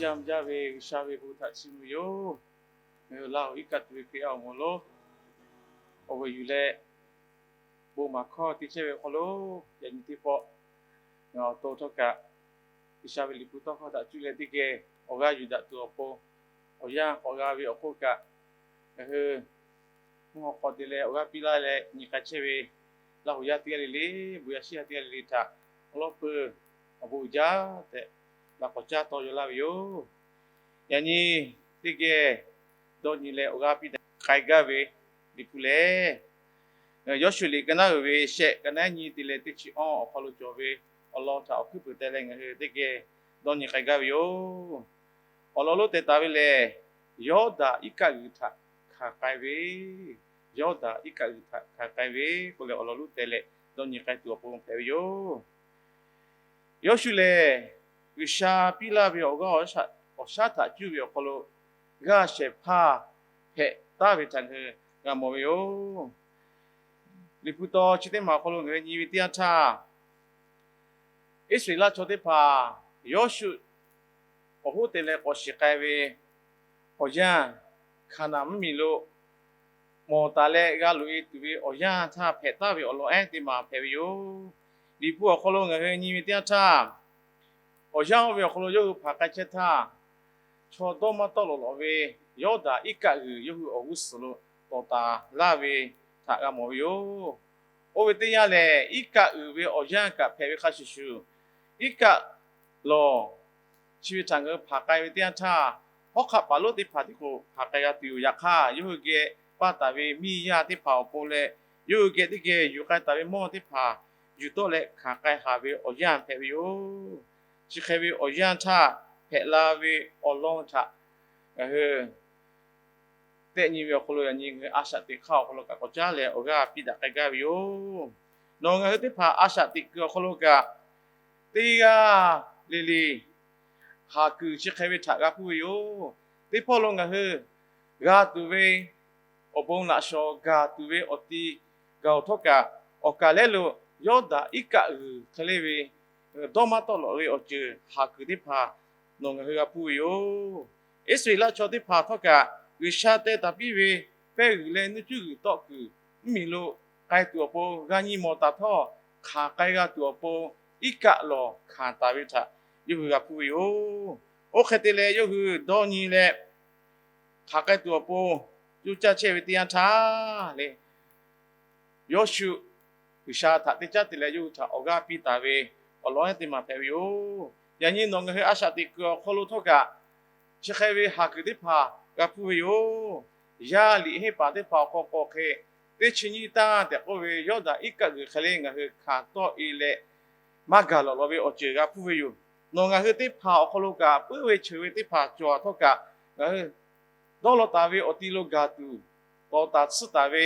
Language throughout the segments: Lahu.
Yaˇ mvuh jaˇ ve G'uiˬsha ve bon htaꞈ chiˇ mvuh ve yoˬ. Ngaˬ hui Laˇ huˍ iˉ kaˆ tuˬ ve Hkriꞈ yaˇ awˬ moˍ lonˉ, awˬ g'uiˬ yuˬ leh bon maˍ hkawˇ te chehˇ ve awˬ hk'aw lo, yaꞈ nyi teˇ pawˆ ngaˬ awˬ to htawˇ kaꞈ G'uiˬsha ve Liꞈ hpu tawˇ hkawˇ htaꞈ cuˇ leh teˇ geh awˬ g'aˇ yuˬ daꞈ tuˬ awˬ pon, awˬ yanˇ k'awꞈ g'a ve awˬ hk'oˆ kaꞈ, ngaˬ hui mvuhˇ haw k'awꞈ te leh awˬ g'aˇ piˇ laˇ leh nyi k'ai chehˇ ve Laˇ huˍ yaˇ teˇ g'aˇ le le, bon yaˇ shiˉ yaˇ teˇ g'aˇ le le htaꞈ awˬ lawˉ peuˬ awˬ bon uiˍ jaˇ tehꞈ laꞈ k'awꞈ caˇ taw yaw laˇ ve yoˬ. Yaꞈ nyi teˇ geh dawˇ nyi leh awˬ g'aˇ piˇ daꞈ k'ai gaˇ ve Liꞈ hpu lehˬ, Yawˇshuˆ liꞈ ka naˉ uiˍ ve shehˆ, ka naˉ nyi te leh teˇ chi awˇ awˬ hk'aw lo cawˬ ve awˬ lawn htaꞈ awˬ hkuiˉ peuˬ teh leh ngaˬ hui teˇ geh dawˇ nyi k'ai gaˇ ve yoˬ. Awˬ lawn lonˉ teh taˍ ve lehˬ, Yawˇdanˍ iˉ kaˆ g'uiˬ htaꞈ hkanˍ k'ai ve, Yawˇdanˍ iˉ kaˆ g'uiˬ htaꞈ hkanˍ k'ai ve k'oˆ leh awˬ lawn lonˉ teh leh dawˇ nyi k'ai tuˬ awˬ pon hpehꞈ ve yoˬ. Yawˇshuˆ lehˬ, G'uiˬsha piˇ laˇ ve awˬ g'aˇ awˬ shaˉ htaꞈ cuˇ ve awˬ hk'aw lo g'aˇ shehˍ hpaˇ hpehꞈ taˍ ve htaꞈ ngaˬ hui g'a mawˬ ve yoˬ. Liꞈ hpu taw chi teˇ maˬ awˬ hk'aw lo ngaˬ hui nyi ve teˇ yanˇ htaˇ, Iˉsaˍreˍlaˆ chaw teˇ hpaˍ Yawˇshuˆ awˬ hoˉ te leh k'awꞈ shiˍ k'ai ve awˬ yanˇ, Hkaˍnanˍ mvuhˇmiˬ lo mawˬ taˍ leh g'a loꞈ e tuˬ ve awˬ yanˇ htaˇ hpehꞈ taˍ ve awˬ lawn ehˉ teˇ maˬ hpehꞈ ve yoˬ. Liꞈ hpu awˬ hk'aw lo ngaˬ hui nyi ve teˇ yanˇ htaˇ, awˬ yanˇ oˇ ve awˬ hk'aw lo yawˇ hui hpanˍ k'ai chehˇ htaˇ, chaw dawˇ maˇ tawˆ lawˬ lawꞈ ve Yawˇdanˍ iˉ kaˆ g'uiˬ yawˇ hui awˬ g'uˇ suhˍ lo tawˍ taˍ laˇ ve htaꞈ g'a mawˬ ve yoˬ. Oˇ ve teˇ yanˇ lehˬ, iˉ kaˆ uiˍ ve awˬ yanˇ kaꞈ hpehꞈ ve hk'a shuˍ shuˍ, iˉ kaˆ lawˬ chi ve htaꞈ ngaˬ hui hpanˍ k'ai ve teˇ yanˇ htaˇ, hawˉ hk'aˆ paˍ lonˉ teˇ hpaˍ tiˉ k'o hpanˍ k'ai g'a tuˬ yoˬ. Yaꞈ hk'aˇ, yawˇ hui geh paˇ taˍ ve miˇ yaˇ teˇ hpaˍ awˬ pon leh, yawˇ hui geh teˇ geh yuˬ k'ai taˍ ve mawˇ teˇ hpaˍ yuˬ tawˆ leh hkanˍ k'ai haˍ ve awˬ yanˇ hpehꞈ ve yoˬ. Chi hk'e ve awˬ yanˇ htaˇ hpehꞈ la ve awˬ lawn htaꞈ ngaˬ hui tehˆ nyi ve awˬ hk'aw lo yaꞈ nyi ngaˬ hui a shaꞈ teꞈ hk'aˇ awˬ hk'aw lo kaꞈ k'awꞈ caˉ leh awˬ g'aˇ piˇ daꞈ k'ai gaˇ ve yoˬ. Nawˬ ngaˬ hui teˇ hpaˍ a shaꞈ teꞈ kuiˬ awˬ hk'aw lo kaꞈ, teˇ g'aˇ le le haˍ kuiˬ chi hk'e ve htaꞈ g'a hpuˇ ve yoˬ. Teˇ hpawˇ lo ngaˬ hui g'a tuˬ ve awˬ bon laꞈ shawˍ gaˬ tuˬ ve awˬ ti gaˬ-oˬ htawˇ kaꞈ, awˬ kaˬ lehˉ lo Yawˇdanˍ iˉ kaˆ g'uiˬ hk'e le ve dawˇ maˇ tawˆ lawꞈ ve awˬ ceuˬ haˍ kuiˬ teˇ hpaˍ nawˬ ngaˬ hui g'a hpuˇ ve yoˬ. Iˉsaˍreˍlaˆ chaw teˇ hpaˍ htawˇ kaꞈ G'uiˬsha teh taˍ piˇ ve pehˇ g'uiˬ leh nuˇ cuˇ g'uiˬ tawˆ kuiˬ mvuhˇmiˬ lo k'ai tuˬ awˬ pon g'a nyi mawˬ taˍ htawˇ, hk'aˬ k'ai g'a tuˬ awˬ pon iˉ kaˆ lawˬ hkanˍ taˍ ve htaꞈ yawˇ hui g'a hpuˇ ve yoˬ. Oˇ hk'e te leh yawˇ hui dawˇ nyi leh hk'aˬ k'ai tuˬ awˬ pon coˇ caˇ chehˇ ve teˇ yanˇ htaˇ le, Yawˇshuˆ G'uiˬsha htaꞈ teˇ caˉ te leh yawˇ hui htaꞈ awˬ g'aˇ piˇ taˍ ve awˬ lawn ehˉ teˇ maˬ hpehꞈ ve yoˬ. Yaꞈ nyi nawˬ ngaˬ hui a shaꞈ teꞈ kuiˬ awˬ hk'aw lo htawˇ kaꞈ, chi hk'e ve haˍ kuiˬ teˇ hpaˍ g'a hpuˇ ve yoˬ. Yaˇ liꞈ henˇ paˍ teˇ hpaˍ awˬ hk'aw k'awꞈ hk'e, teˇ chi nyiˇ tanˇ tehꞈ k'oˆ ve Yawˇdanˍ iˉ kaˆ g'uiˬ hk'e le ngaˬ hui hkanˍ tawˆ e leh maˇ gaˬ lawꞈ lawꞈ ve awˬ ceuˬ g'a hpuˇ ve yoˬ. Nawˬ ngaˬ hui teˇ hpaˍ awˬ hk'aw lo kaꞈ puiˉ ve cheuˬ ve teˇ hpaˍ cawˬ htawˇ kaꞈ, ngaˬ hui dawˇ law taˍ ve awˬ ti lo gaˬ tuˬ, tawˍ taˍ tsuhˇ taˍ ve,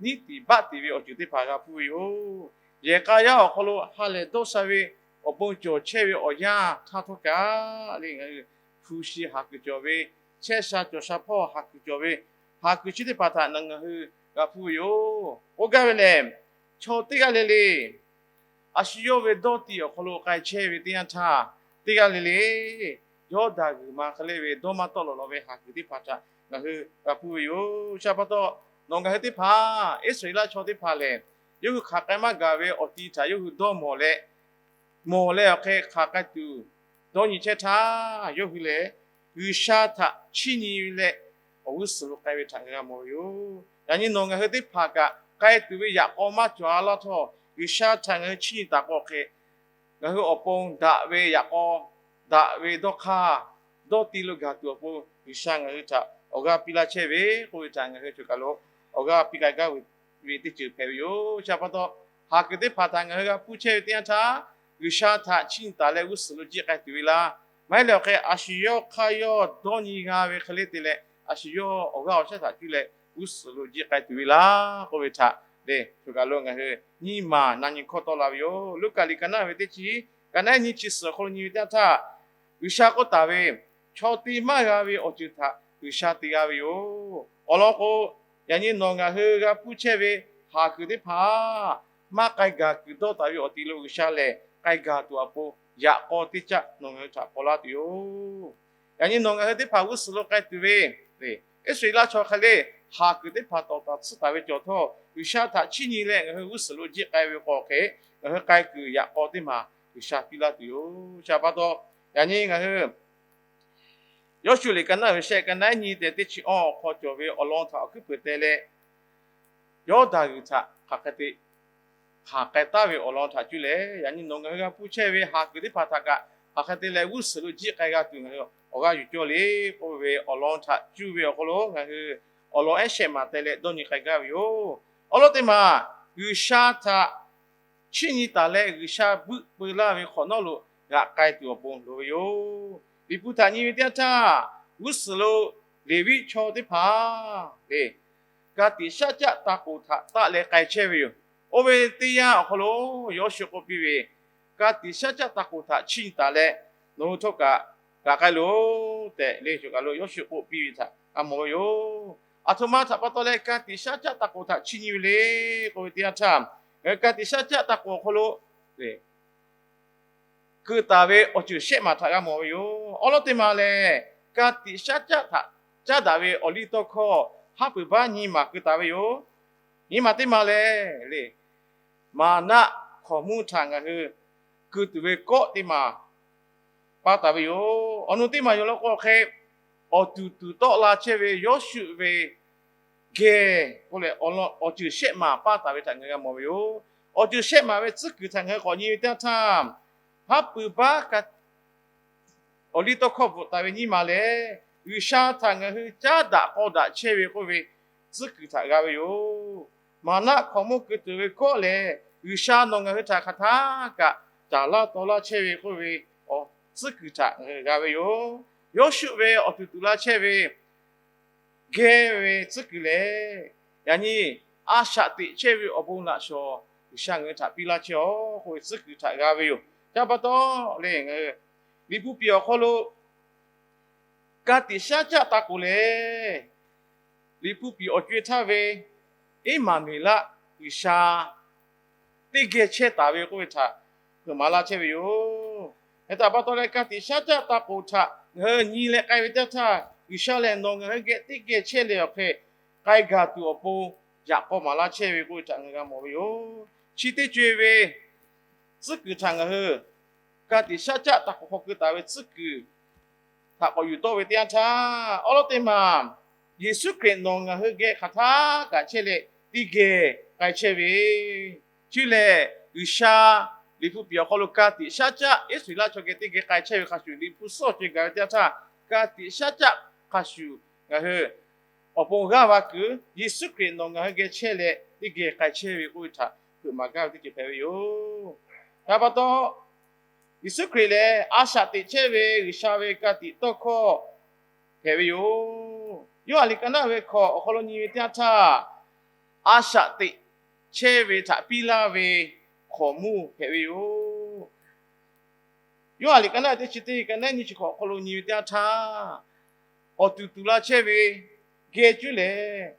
niˉ tiˍ baˆ tiˍ ve awˬ ceuˬ teˇ hpaˍ g'a hpuˇ ve yoˬ. Yehˬ k'a yaˇ awˬ hk'aw lo ha lehˬ dawˇ sha ve awˬ bon cawˬ chehˇ ve awˬ yanˇ htaˇ htawˇ kaꞈ le, ngaˬ hui hpu shi haˍ kuiˬ cawˬ ve, chehˇ sha cawˬ sha hpawˇ haˍ kuiˬ cawˬ ve, haˍ kuiˬ chi teˇ hpaˍ htaꞈ nawˬ ngaˬ hui g'a hpuˇ ve yoˬ. K'oˆ gaˇ ve lehˬ, chaw teˇ g'aˇ le le a shu yawˇ ve dawˇ tiꞈ awˬ hk'aw lo k'ai chehˇ ve teˇ yanˇ htaˇ, teˇ g'aˇ le le Yawˇdanˍ g'uiˬ ma hk'e le ve dawˇ maˇ tawˆ lawꞈ lawꞈ ve haˍ kuiˬ teˇ hpaˍ htaꞈ ngaˬ hui g'a hpuˇ ve yoˬ. Chi pa taw, nawˬ ngaˬ hui teˇ hpaˍ Iˉsaˍreˍlaˆ chaw teˇ hpaˍ lehˬ, yawˇ hui hk'aˬ k'ai maˇ gaˬ ve awˬ ti htaꞈ yawˇ hui dawˇ mawˬ leh, mawˬ leh awˬ hk'e hk'aˬ k'ai tuˬ dawˇ nyi chehˇ htaˇ, yawˇ hui lehˬ G'uiˬsha htaꞈ chiˇ nyi leh awˬ g'uˇ suhˍ lo k'ai ve htaꞈ ngaˬ hui g'a mawˬ ve yoˬ. Yaꞈ nyi nawˬ ngaˬ hui teˇ hpaˍ kaꞈ k'ai tuˬ ve yaꞈ k'aw maˇ cawˬ a laˇ htawˇ, G'uiˬsha htaꞈ ngaˬ hui chiˇ nyi taˍ k'o hk'e, ngaˬ hui awˬ pon daꞈ ve yaꞈ k'aw, daꞈ ve dawˇ hk'aˇ, dawˇ ti lo gaˬ tuˬ awˬ pon G'uiˬsha ngaˬ hui htaꞈ awˬ g'aˇ piˇ laˇ chehˇ ve k'oˆ ve htaꞈ ngaˬ hui choˬ kaˬ lo awˬ g'aˇ piˇ k'ai gaˇ ve teˇ ceuˬ hpehꞈ ve yoˬ. Chi pa taw, haˍ kuiˬ teˇ hpaˍ htaꞈ ngaˬ hui g'a hpuˇ chehˇ ve teˇ yanˇ htaˇ, G'uiˬsha htaꞈ chiˇ nyi taˍ leh g'uˇ suhˍ lo jiˆ k'ai tuˬ ve laˇ. Maˇ heˆ leh awˬ hk'e a shu yawˇ hk'aˇ yawˇ dawˇ nyi g'a ve hk'e le te leh, a shu yawˇ awˬ g'aˇ awˬ shaˉ htaꞈ cuˇ leh g'uˇ suhˍ lo jiˆ k'ai tuˬ ve laˇ k'oˆ ve htaꞈ lehˬ, choˬ kaˬ lo ngaˬ hui nyiˇ maˬ na nyi hkawˇ tawˆ la ve yoˬ. Luˉkaꞈ liꞈ ka naˉ ve teˇ chi, ka naˉ nyiˇ chi suhˍ awˬ hk'aw lo nyi ve teˇ yanˇ htaˇ, G'uiˬsha k'oˆ taˍ ve, chaw te maˇ g'a ve awˬ ceuˬ htaꞈ G'uiˬsha te g'a ve yoˬ. Awˬ lawn k'o, yaꞈ nyi nawˬ ngaˬ hui g'a hpuˇ chehˇ ve haˍ kuiˬ teˇ hpaˍ maˇ k'ai gaˬ kuiˬ dawˇ taˍ ve awˬ ti lo G'uiˬsha lehˬ k'ai gaˬ tuˬ awˬ pon yaꞈ k'aw teˇ caˆ nawˬ ngaˬ hui htaꞈ paw laˇ tuˬ yoˬ. Yaꞈ nyi nawˬ ngaˬ hui teˇ hpaˍ g'uˇ suhˍ lo k'ai tuˬ ve, Iˉsaˍreˍlaˆ chaw hk'a le, haˍ kuiˬ teˇ hpaˍ tawˍ taˍ tsuhˇ taˍ ve cawˬ htawˇ, G'uiˬsha htaꞈ chiˇ nyi leh ngaˬ hui g'uˇ suhˍ lo jiˆ k'ai ve k'o hk'e, ngaˬ hui k'ai kuiˬ yaꞈ k'aw teˇ maˬ G'uiˬsha piˇ laˇ tuˬ yoˬ. Chi pa taw, yaꞈ nyi ngaˬ hui Yawˇshuˆ liꞈ ka naˉ ve shehˆ, ka naˉ nyiˇ tehꞈ teˇ chi awˇ awˬ hk'aw cawˬ ve awˬ lawn htaꞈ awˬ hkuiˉ peuˬ te leh, Yawˇdanˍ g'uiˬ htaꞈ hk'aˬ hk'e te hpanˍ k'ai taˍ ve awˬ lawn htaꞈ cuˇ leh, yaꞈ nyi nawˬ ngaˬ hui g'a hpuˇ chehˇ ve haˍ kuiˬ teˇ hpaˍ htaꞈ kaꞈ hk'aˬ hk'e te leh g'uˇ suhˍ lo jiˆ k'ai g'a tuˬ ngaˬ hui awˬ g'aˇ yuˬ cawˇ le k'oˆ ve awˬ lawn htaꞈ cuˇ ve awˬ hk'aw lo ngaˬ hui awˬ lawn ehˉ shehˆ maˬ te leh dawˇ nyi k'ai gaˇ ve yoˬ. Awˬ lawn teˇ maˬ, G'uiˬsha htaꞈ chiˇ nyi taˍ leh G'uiˬsha buiˆ peu laˇ ve hk'awꞈ nawˉ lo g'aꞈ k'ai tuˬ awˬ pon loˍ ve yoˬ. Liꞈ hpu htaꞈ nyi ve teˇ yanˇ htaˇ, g'uˇ suhˍ lo Leˍviˆ chaw teˇ hpaˍ le, ka tiꞈ shaˉ caˆ taˇ k'oˍ htaꞈ taˆ leh k'ai chehˇ ve yoˬ. Oˇ ve teˇ yanˇ awˬ hk'aw lo Yawˇshuˆ k'oˆ piˇ ve, Ka tiꞈ shaˉ caˆ taˇ k'oˍ htaꞈ chiˇ nyi taˍ leh, nawˬ hui htawˇ kaꞈ g'aꞈ k'ai loˬ tehꞈ le, cawˬ kaˬ lo Yawˇshuˆ k'oˆ piˇ ve htaꞈ g'a mawˬ ve yoˬ. Aˬ htoꞈ ma htaꞈ pa taw leh ka tiꞈ shaˉ caˆ taˇ k'oˍ htaꞈ chiˇ nyi ve le k'oˆ ve teˇ yanˇ htaˇ, ka tiꞈ shaˉ caˆ taˇ k'oˍ awˬ hk'aw lo keu taˍ ve awˬ ceuˬ shehˆ maˬ htaꞈ g'a mawˬ ve yoˬ. Awˬ lawn teˇ maˬ lehˬ, ka tiꞈ shaˉ caˆ htaꞈ caˉ daꞈ ve awˬ liˇ tawˇ hkawˇ haˉ pui baˆ nyiˇ maˬ keu taˍ ve yoˬ. Nyiˇ maˬ teˇ maˬ lehˬ le, maˍnaˆ hkawnˍ mvuhˇ htaꞈ ngaˬ hui keu tuˬ ve kawˆ teˇ maˬ paˇ taˍ ve yoˬ. Awˬ nu teˇ maˬ yaw law k'o hk'e, awˬ tuˬ tuˬ tawˆ la chehˇ ve Yawˇshuˆ ve geh k'oˆ leh, awˬ ceuˬ shehˆ maˬ paˇ taˍ ve htaꞈ ngaˬ hui g'a mawˬ ve yoˬ. Awˬ ceuˬ shehˆ maˬ ve tcuhˉ kuiˬ htaꞈ ngaˬ hui k'awꞈ nyi ve teˇ yanˇ htaˇ, haˉ pui baˆ awˬ liˇ tawˇ hkawˇ bvuhꞈ taˍ ve nyiˇ maˬ lehˬ, G'uiˬsha htaꞈ ngaˬ hui caˉ daꞈ k'aw daꞈ chehˇ ve k'oˆ ve tcuhˉ kuiˬ htaꞈ g'a ve yoˬ. Maˍnaˆ hkaoˍmonˇ keu tuˬ ve kawˆ lehˬ, G'uiˬsha nawˬ ngaˬ hui htaꞈ hk'aˬ htaˇ kaꞈ caˍ laˇ taw laˇ chehˇ ve k'oˆ ve awˬ tcuhˉ kuiˬ htaꞈ ngaˬ hui g'a ve yoˬ. Yawˇshuˆ ve awˬ tuˬ tuˬ la chehˇ ve geh ve tcuhˉ kuiˬ lehˬ, yaꞈ nyi a shaꞈ teꞈ chehˇ ve awˬ bon laꞈ shawˍ G'uiˬsha ngaˬ hui htaꞈ piˇ laˇ chehˇ-oˆ k'oˆ ve tcuhˉ kuiˬ htaꞈ g'a ve yoˬ. Chi pa taw lehˬ, ngaˬ hui Liꞈ hpu piˍ awˬ hk'aw lo ka tiꞈ shaˉ caˆ taˇ k'oˍ lehˬ, Liꞈ hpu piˍ awˬ co-e htaˇ ve Eˇmaˍnuˍeˍlaˆ, G'uiˬsha teˇ geh chehˇ taˍ ve k'oˆ ve htaꞈ hpeuꞈ maˍ laˇ chehˇ ve yoˬ. Hk'e te pa taw leh, ka tiꞈ shaˉ caˆ taˇ k'oˍ htaꞈ ngaˬ hui nyi leh k'ai ve teˇ yanˇ htaˇ, G'uiˬsha lehˬ nawˬ ngaˬ hui geh teˇ geh chehˇ leh awˬ hk'e k'ai gaˬ tuˬ awˬ pon yaꞈ k'aw maˍ laˇ chehˇ ve k'oˆ ve htaꞈ ngaˬ hui g'a mawˬ ve yoˬ. Chi teˇ co-e ve tcuhˉ kuiˬ htaꞈ ngaˬ hui ka tiꞈ shaˉ caˆ taˇ k'oˍ hk'aw keu taˍ ve tcuhˉ kuiˬ htaꞈ k'awꞈ yuˬ tawˆ ve teˇ yanˇ htaˇ, awˉ lawˉ teˇ maˬ Yeˍsuˆ Hkriꞈ nawˬ ngaˬ hui geh hk'aˬ htaˇ kaꞈ chehˇ leh teˇ geh k'ai chehˇ ve, chi lehˬ G'uiˬsha Liꞈ hpu piˍ awˬ hk'aw lo ka tiꞈ shaˉ caˆ Iˉsaˍreˍlaˆ chaw geh teˇ geh k'ai chehˇ ve hk'a shuˍ, Liꞈ hpu suhˉ awˬ co-e gaˬ ve teˇ yanˇ htaˇ, ka tiꞈ shaˉ caˆ hk'a shuˍ ngaˬ hui awˬ pon g'aˇ va kuiˬ Yeˍsuˆ Hkriꞈ nawˬ ngaˬ hui geh chehˇ leh teˇ geh k'ai chehˇ ve k'oˆ ve htaꞈ hpeuꞈ maˍ gaˇ ve teˇ ceuˬ hpehꞈ ve yoˬ. Chi pa taw, Yeˍsuˆ Hkriꞈ lehˬ a shaꞈ teꞈ chehˇ ve G'uiˬsha ve ka tiꞈ tawˇ hkawˇ hpehꞈ ve yoˬ. Yoˇhanˬ liꞈ ka naˉ ve hkawꞈ awˬ hk'aw lo nyi ve teˇ yanˇ htaˇ, a shaꞈ teꞈ chehˇ ve htaꞈ piˇ laˇ ve hkaoˍmonˇ hpehꞈ ve yoˬ. Yoˇhanˬ liꞈ ka naˉ teˇ chi teˇ, ka naˉ nyiˇ chi hkawꞈ awˬ hk'aw lo nyi ve teˇ yanˇ htaˇ, awˬ tuˬ tuˬ la chehˇ ve geh cuˇ lehˬ,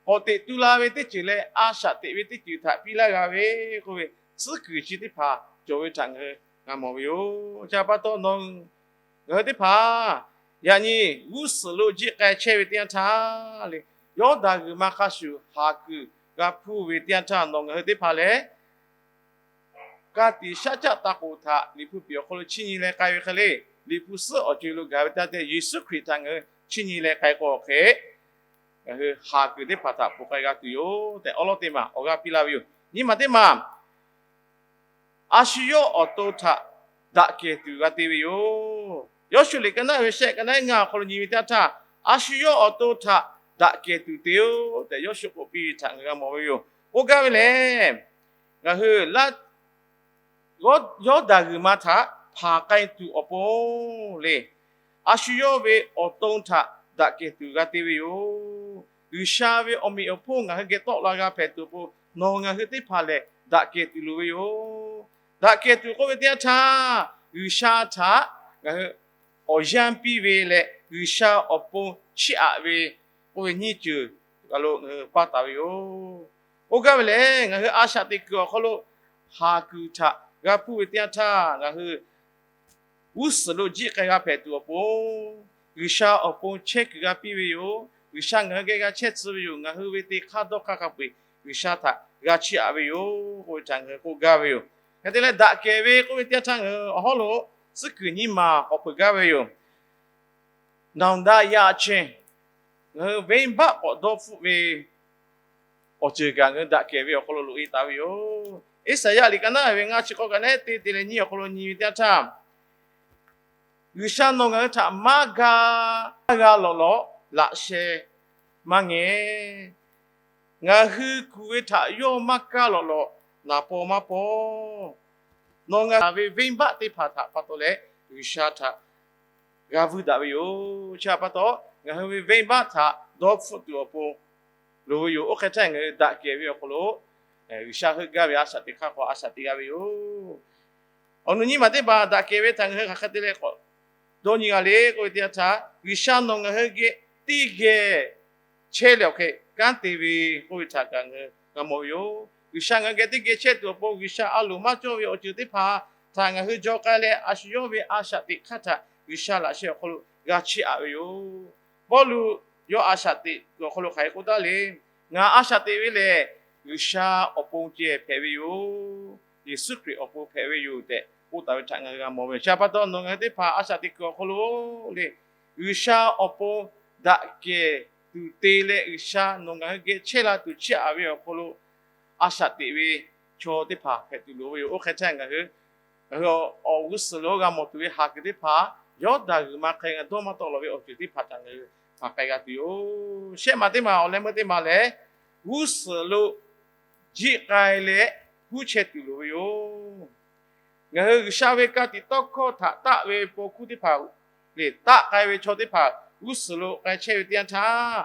k'awꞈ teꞈ tu la ve teˇ ceuˬ leh a shaꞈ teꞈ ve teˇ ceuˬ htaꞈ piˇ laˇ g'a ve k'oˆ ve tcuhˉ kuiˬ chi teˇ hpaˍ cawˬ ve htaꞈ ngaˬ hui g'a mawˬ ve yoˬ. Chi pa taw nawˬ ngaˬ hui teˇ hpaˍ yaꞈ nyi g'uˇ suhˍ lo jiˆ k'ai chehˇ ve teˇ yanˇ htaˇ le, Yawˇdanˍ g'uiˬ ma hk'a shuˍ haˍ kuiˬ g'a hpuˇ ve teˇ yanˇ htaˇ, nawˬ ngaˬ hui teˇ hpaˍ lehˬ ka tiꞈ shaˉ caˆ taˇ k'oˍ htaꞈ Liꞈ hpu piˍ awˬ hk'aw lo chiˇ nyi leh k'ai ve hk'e le, Liꞈ hpu suhˉ awˬ co-e lo gaˬ ve teˇ yanˇ htaˇ, Yeˍsuˆ Hkriꞈ htaꞈ ngaˬ hui chiˇ nyi leh k'ai k'o hk'e, ngaˬ hui haˍ kuiˬ teˇ hpaˍ htaꞈ ponˬ k'ai g'a tuˬ yoˬ tehꞈ awˉ lawˉ teˇ maˬ awˬ g'aˇ piˇ laˇ ve yoˬ. Nyiˇ maˬ teˇ maˬ, a shu yawˇ awˬ to htaꞈ daꞈ kehˬ tuˬ g'a te ve yoˬ. Yawˇshuˆ liꞈ ka naˉ ve shehˆ, ka naˉ ngaˇ awˬ hk'aw lo nyi ve teˇ yanˇ htaˇ, a shu yawˇ awˬ to htaꞈ daꞈ kehˬ tuˬ te-oˬ tehꞈ Yawˇshuˆ k'oˆ piˇ ve htaꞈ ngaˬ g'a mawˬ ve yoˬ. K'oˆ gaˇ ve lehˬ, ngaˬ hui Yawˇdanˍ g'uiˬ ma htaꞈ hpanˍ k'ai tuˬ awˬ pon le, a shu yawˇ ve awˬ to htaꞈ daꞈ kehˬ tuˬ g'a te ve yoˬ. G'uiˬsha ve awˬ meꞈ awˬ hponˇ ngaˬ hui geh tawˆ la g'a hpehꞈ tuˬ awˬ pon, nawˬ ngaˬ hui teˇ hpaˍ lehˬ daꞈ kehˬ tuˬ loˍ ve yoˬ. Daꞈ kehˬ tuˬ k'oˆ ve teˇ yanˇ htaˇ, G'uiˬsha htaꞈ ngaˬ hui awˬ yanˇ piˇ ve leh G'uiˬsha awˬ pon chiˇ aꞈ ve k'oˆ ve nyiˇ ceuˬ kaˬ lo ngaˬ hui paˇ taˍ ve yoˬ. K'oˆ gaˇ ve lehˬ, ngaˬ hui a shaꞈ teꞈ kuiˬ awˬ hk'aw lo haˍ kuiˬ htaꞈ g'a hpuˇ ve teˇ yanˇ htaˇ, ngaˬ hui g'uˇ suhˍ lo jiˆ k'ai g'a hpehꞈ tuˬ awˬ pon, G'uiˬsha awˬ pon chehˇ kuiˬ g'a piˇ ve yoˬ. G'uiˬsha ngaˬ hui geh g'a chehˇ tcuh ve yoˬ. Ngaˬ hui ve te hk'aˇ dawˇ hk'aˇ hk'a peu-eˬ G'uiˬsha htaꞈ g'a chiˇ aꞈ ve yoˬ k'oˆ ve htaꞈ ngaˬ hui k'oˆ gaˇ ve yoˬ. Hk'e te leh, daꞈ kehˬ ve k'oˆ ve teˇ yanˇ htaˇ ngaˬ hui awˬ hawˉ lo tcuhˉ kuiˬ nyiˇ maˬ k'awꞈ peuˬ gaˇ ve yoˬ. Naˍonˍdaꞈ yaˇ chehˇ, ngaˬ hui venˇbaˆ k'awꞈ dawˇ hpfuhˆ ve awˬ ceuˬ kaꞈ ngaˬ hui daꞈ kehˬ ve awˬ hk'aw lo loꞈ e taˍ ve yoˬ. Iˉsaˍyaˆ liꞈ ka naˉ ve ngaˇ chi k'awˇ kaꞈ neˉ teˇ te leh nyiˇ awˬ hk'aw lo nyi ve teˇ yanˇ htaˇ, G'uiˬsha nawˬ ngaˬ hui htaꞈ maˇ ga, maˇ g'a lawꞈ lawꞈ laꞈ sheh maˇ ngeh. Ngaˬ hui kuˬ ve htaꞈ yawˇ maˇ kaˇ lawꞈ lawꞈ naˍ paw maˇ paw. Nawˬ ngaˬ hui ve venˇbaˆ teˇ hpaˍ htaꞈ pa taw leh G'uiˬsha htaꞈ g'a vuiˇ daꞈ ve yoˬ. Chi htaꞈ pa taw, ngaˬ hui ve venˇbaˆ htaꞈ dawˇ hpfuhˆ tuˬ awˬ pon loˍ ve yoˬ. Oˇ hk'e htaˇ ngaˬ hui daꞈ kehˬ ve awˬ hk'aw lo G'uiˬsha heuˆ gaˇ ve a shaꞈ teꞈ hk'aˇ k'awꞈ a shaꞈ teꞈ g'a ve yoˬ. Awˬ nu nyiˇ maˬ teˇ hpaˍ daꞈ kehˬ ve htaꞈ ngaˬ hui hk'aˬ hk'e te leh k'awꞈ dawˇ nyi g'a le k'oˆ ve teˇ yanˇ htaˇ, G'uiˬsha nawˬ ngaˬ hui geh teˇ geh chehˇ leh awˬ hk'e kanˉ te ve k'oˆ ve htaꞈ kaꞈ ngaˬ hui g'a mawˬ ve yoˬ. G'uiˬsha ngaˬ hui geh teˇ geh chehˇ tuˬ awˬ pon G'uiˬsha a loˍ maˇ cawˇ ve awˬ ceuˬ teˇ hpaˍ htaꞈ ngaˬ hui jaw k'ai leh, a shu yawˇ ve a shaꞈ teꞈ hk'aˇ htaꞈ G'uiˬsha laꞈ sheh awˬ hk'aw lo g'a chiˇ aꞈ ve yoˬ. Pawˇluꞈ yawˇ a shaꞈ teꞈ kuiˬ awˬ hk'aw lo hk'aˬ hk'e k'oˆ taˍ le. Ngaˬ a shaꞈ teꞈ ve lehˬ, G'uiˬsha awˬ pon ceh hpehꞈ ve yoˬ. Yeˍsuˆ Hkriꞈ awˬ pon hpehꞈ ve yoˬ tehꞈ k'oˆ taˍ ve htaꞈ ngaˬ hui g'a mawˬ ve yoˬ. Chi htaꞈ pa taw, nawˬ ngaˬ hui teˇ hpaˍ a shaꞈ teꞈ kuiˬ awˬ hk'aw lo le, G'uiˬsha awˬ pon daꞈ kehˬ tuˬ te leh, G'uiˬsha nawˬ ngaˬ hui geh chehˇ la tuˬ chiˇ aꞈ ve awˬ hk'aw lo a shaꞈ teꞈ ve chaw teˇ hpaˍ hpehꞈ tuˬ loˍ ve yoˬ. Oˇ hk'e htaˇ ngaˬ hui, ngaˬ hui awˬ g'uˇ suhˍ lo g'a mawˬ tuˬ ve haˍ kuiˬ teˇ hpaˍ, Yawˇdanˍ g'uiˬ ma hk'e ngaˬ dawˇ maˇ tawˆ lawˬ ve awˬ ceuˬ teˇ hpaˍ htaꞈ ngaˬ hui hpanˍ k'ai g'a tuˬ yoˬ. Shehˆ maˬ teˇ maˬ awˬ leh meuˇ teˇ maˬ lehˬ, g'uˇ suhˍ lo jiˆ k'ai leh huˉ chehˇ tuˬ loˍ ve yoˬ. Ngaˬ hui G'uiˬsha ve ka tiꞈ tawˇ hkawˇ htaꞈ taˆ ve paw hkuˇ teˇ hpaˍ lehˬ, taˆ k'ai ve chaw teˇ hpaˍ g'uˇ suhˍ lo k'ai chehˇ ve teˇ yanˇ htaˇ,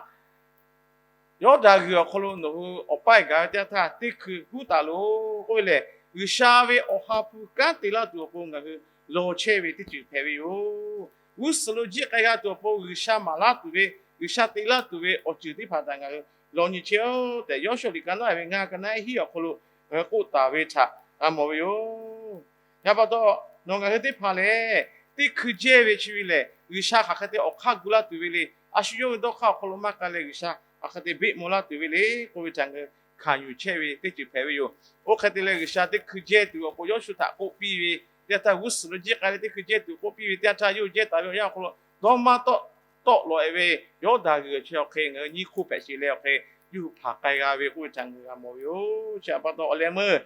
Yawˇdanˍ g'uiˬ awˬ hk'aw lo nawˬ hui awˬ paˇ gaˬ ve teˇ yanˇ htaˇ, teˇ hkui huˉ taˍ loˬ k'oˆ ve lehˬ, G'uiˬsha ve awˬ ha hpu kanˉ te laˇ tuˬ awˬ pon ngaˬ hui law chehˇ ve teˇ ceuˬ hpehꞈ ve yoˬ. G'uˇ suhˍ lo jiˆ k'ai g'a tuˬ awˬ pon G'uiˬsha maˍ laˇ tuˬ ve, G'uiˬsha te laˇ tuˬ ve awˬ ceuˬ teˇ hpaˍ htaꞈ ngaˬ hui law nyi chehˇ oˆ tehꞈ, Yawˇshuˆ liꞈ ka naˉ ve ngaˇ ka naˉ hiˉ awˬ hk'aw lo ngaˬ hui k'oˆ taˍ ve htaꞈ g'a mawˬ ve yoˬ. Yaꞈ pa taw, nawˬ ngaˬ hui teˇ hpaˍ lehˬ, teˇ hkui jehˇ ve chi ve lehˬ, G'uiˬsha hk'aˬ hk'e te awˬ hk'aˇ gu laˇ tuˬ ve le. A shu yawˇ ve dawˇ hk'aˇ awˬ hk'aw lo maˇ k'ai leh G'uiˬsha hk'aˬ hk'e te beˆ maw laˇ tuˬ ve le k'oˆ ve htaꞈ ngaˬ hui hkanˍ yuˬ chehˇ ve teˇ ceuˬ hpehꞈ ve yoˬ. Oˇ hk'e te leh, G'uiˬsha teˇ hkui jehˇ tuˬ awˬ pon Yawˇshuˆ htaꞈ k'oˆ piˇ ve teˇ yanˇ htaˇ, g'uˇ suhˍ lo jiˆ k'ai leh teˇ hkui jehˇ tuˬ k'oˆ piˇ ve teˇ yanˇ htaˇ, yawˇ hui jehˇ taˍ ve awˬ yanˇ awˬ hk'aw lo dawˇ maˇ tawˆ tawˆ lawꞈ e ve Yawˇdanˍ g'uiˬ chi awˬ hk'e ngaˬ hui nyiˇ hk'oˆ hpehꞈ sheˍ leh awˬ hk'e yawˇ hui hpanˍ k'ai g'a ve k'oˆ ve htaꞈ ngaˬ hui g'a mawˬ ve yoˬ. Chi htaꞈ pa taw, awˬ leh meuˇ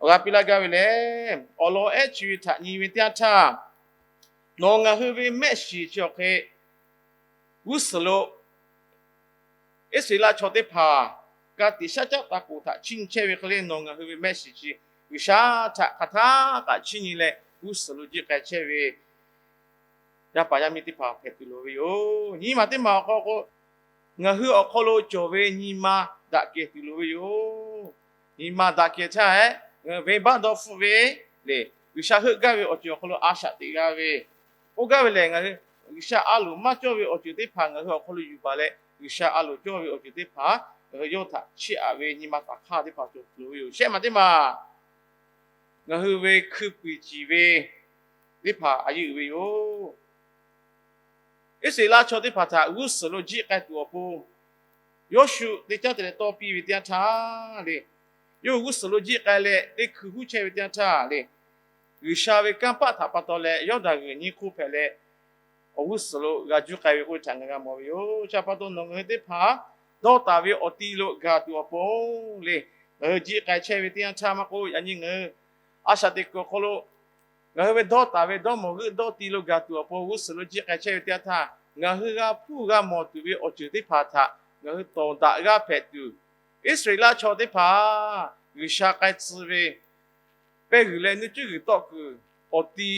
awˬ g'a piˇ laˇ gaˇ ve lehˬ, awˬ lawn ehˉ chi ve htaꞈ nyi ve teˇ yanˇ htaˇ, nawˬ ngaˬ hui ve mehˆ shiˍ chi awˬ hk'e g'uˇ suhˍ lo Iˉsaˍreˍlaˆ chaw teˇ hpaˍ ka tiꞈ shaˉ caˆ taˍ k'oˍ htaꞈ chiˇ nyi chehˇ ve hk'e le, nawˬ ngaˬ hui ve mehˆ shiˍ chi G'uiˬsha htaꞈ hk'aˬ htaˇ kaꞈ chiˇ nyi leh g'uˇ suhˍ lo jiˆ k'ai chehˇ ve yaˇ paˍ yaˇ miˇ teˇ hpaˍ hpehꞈ tuˬ loˍ ve yoˬ. Nyi maˬ teˇ maˬ awˬ hk'aw k'o, ngaˬ hui awˬ hk'aw lo cawˬ ve nyi ma daꞈ kehˬ tuˬ loˍ ve yoˬ. Nyi ma daꞈ kehˬ htaˇ, ngaˬ hui venˇbaˆ dawˇ hpfuhˆ ve lehˬ, G'uiˬsha heuˆ gaˇ ve awˬ ceuˬ awˬ hk'aw lo a shaꞈ teꞈ g'a ve, k'oˆ gaˇ ve lehˬ, ngaˬ hui G'uiˬsha a loˍ maˇ cawˇ ve awˬ ceuˬ teˇ hpaˍ ngaˬ hui awˬ hk'aw lo yuˬ baˬ leh, G'uiˬsha a loˍ cawˇ ve awˬ ceuˬ teˇ hpaˍ ngaˬ hui yawˇ htaꞈ chiˇ aꞈ ve nyi ma taˍ hk'aˇ teˇ hpaˍ cawˬ tuˬ loˍ ve yoˬ. Shehˆ maˬ teˇ maˬ, ngaˬ hui ve hkui puiˍ ciˍ ve teˇ hpaˍ a yeˇ uiˍ ve yoˬ. Iˉsaˍreˍlaˆ chaw teˇ hpaˍ htaꞈ g'uˇ suhˍ lo jiˆ k'ai tuˬ awˬ pon Yawˇshuˆ teˇ caˉ te leh tawˇ piˇ ve teˇ yanˇ htaˇ le, yawˇ hui g'uˇ suhˍ lo jiˆ k'ai leh teˇ hkui huˉ chehˇ ve teˇ yanˇ htaˇ le, G'uiˬsha ve kanˇ paˆ htaꞈ pa taw leh Yawˇdanˍ g'uiˬ nyiˇ hk'oˆ hpehꞈ leh, awˬ g'uˇ suhˍ lo g'a juˇ k'ai ve k'oˆ ve htaꞈ ngaˬ g'a mawˬ ve yoˬ. Chi htaꞈ pa taw, nawˬ ngaˬ hui teˇ hpaˍ dawˇ taˍ ve awˬ ti lo gaˬ tuˬ awˬ pon le, ngaˬ hui jiˆ k'ai chehˇ ve teˇ yanˇ htaˇ maˇ k'oˆ, yaꞈ nyi ngaˬ hui a shaꞈ teꞈ kuiˬ awˬ hk'aw lo ngaˬ hui ve dawˇ taˍ ve dawˇ mawˬ g'euˆ dawˇ ti lo gaˬ tuˬ awˬ pon g'uˇ suhˍ lo jiˆ k'ai chehˇ ve teˇ yanˇ htaˇ, ngaˬ hui g'a hpuˇ g'a mawˬ tuˬ ve awˬ ceuˬ teˇ hpaˍ htaꞈ ngaˬ hui tawˍ daꞈ g'aˇ hpehꞈ tuˬ, Iˉsaˍreˍlaˆ chaw teˇ hpaˍ G'uiˬsha k'ai tcuh ve pehˇ g'uiˬ leh nuˇ cuˉ g'uiˬ tawˆ kuiˬ awˬ ti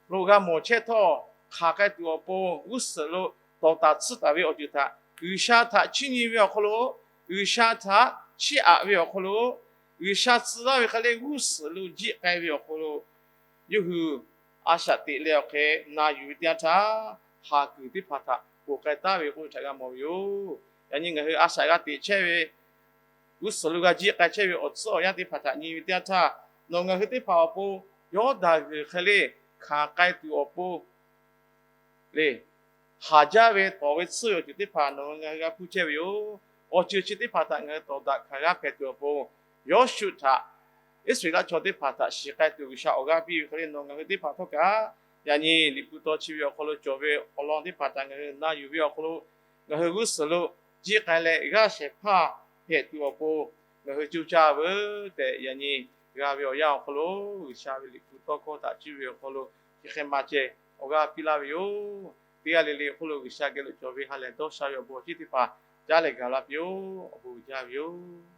lo g'a mawˬ chehˇ htawˇ, hk'aˬ k'ai tuˬ awˬ pon g'uˇ suhˍ lo tawˍ taˍ tsuhˇ taˍ ve awˬ ceuˬ htaꞈ G'uiˬsha htaꞈ chiˇ nyi ve awˬ hk'aw lo, G'uiˬsha htaꞈ chiˇ aꞈ ve awˬ hk'aw lo, G'uiˬsha tcuh laˇ ve hk'e le g'uˇ suhˍ lo jiˆ k'ai ve awˬ hk'aw lo, yawˇ hui a shaꞈ teꞈ leh awˬ hk'e na yuˬ ve teˇ yanˇ htaˇ, haˍ kuiˬ teˇ hpaˍ htaꞈ ponˬ k'ai taˉ ve k'oˆ ve htaꞈ g'a mawˬ ve yoˬ. Yaꞈ nyi ngaˬ hui a shaꞈ g'a teꞈ chehˇ ve g'uˇ suhˍ lo g'a jiˆ k'ai chehˇ ve awˬ tcuhˉ awˬ yanˇ teˇ hpaˍ htaꞈ nyi ve teˇ yanˇ htaˇ, nawˬ ngaˬ hui teˇ hpaˍ awˬ pon Yawˇdanˍ g'uiˬ hk'e le hkanˍ k'ai tuˬ awˬ pon le, haˍ jaˇ ve tawˍ ve tsuhˇ ve awˬ ceuˬ teˇ hpaˍ nawˬ ngaˬ hui g'a hpuˇ chehˇ ve yoˬ. Awˬ ceuˬ chi teˇ hpaˍ htaꞈ ngaˬ hui tawˍ daꞈ hkanˍ g'a hpehꞈ tuˬ awˬ pon, Yawˇshuˆ htaꞈ Iˉsaˍreˍlaˆ chaw teˇ hpaˍ htaꞈ shiˍ k'ai tuˬ G'uiˬsha awˬ g'aˇ piˇ ve hk'e le, nawˬ ngaˬ hui teˇ hpaˍ htawˇ kaꞈ yaꞈ nyi Liꞈ hpu taw chi ve awˬ hk'aw lo cawˬ ve awˬ lawn teˇ hpaˍ htaꞈ ngaˬ hui na yuˬ ve awˬ hk'aw lo, ngaˬ hui g'uˇ suhˍ lo jiˆ k'ai leh g'aˇ shehˍ hpaˇ hpehꞈ tuˬ awˬ pon ngaˬ hui coˇ caˇ veuˬ tehꞈ, yaꞈ nyi g'a ve awˬ yanˇ awˬ hk'aw lo G'uiˬsha ve Liꞈ hpu tawˇ hkawˇ htaꞈ cuˇ ve awˬ hk'aw lo chi hk'e maˇ ceh awˬ g'aˇ piˇ laˇ ve yoˬ. Teˇ g'aˇ le le awˬ hk'aw lo G'uiˬsha geh lo cawˬ ve ha lehˬ dawˇ sha ve awˬ bon awˬ ciˉ teˇ hpaˍ caˉ leh gaˬ la piˇ-oˆ. Awˬ bon uiˍ jaˇ ve yoˬ.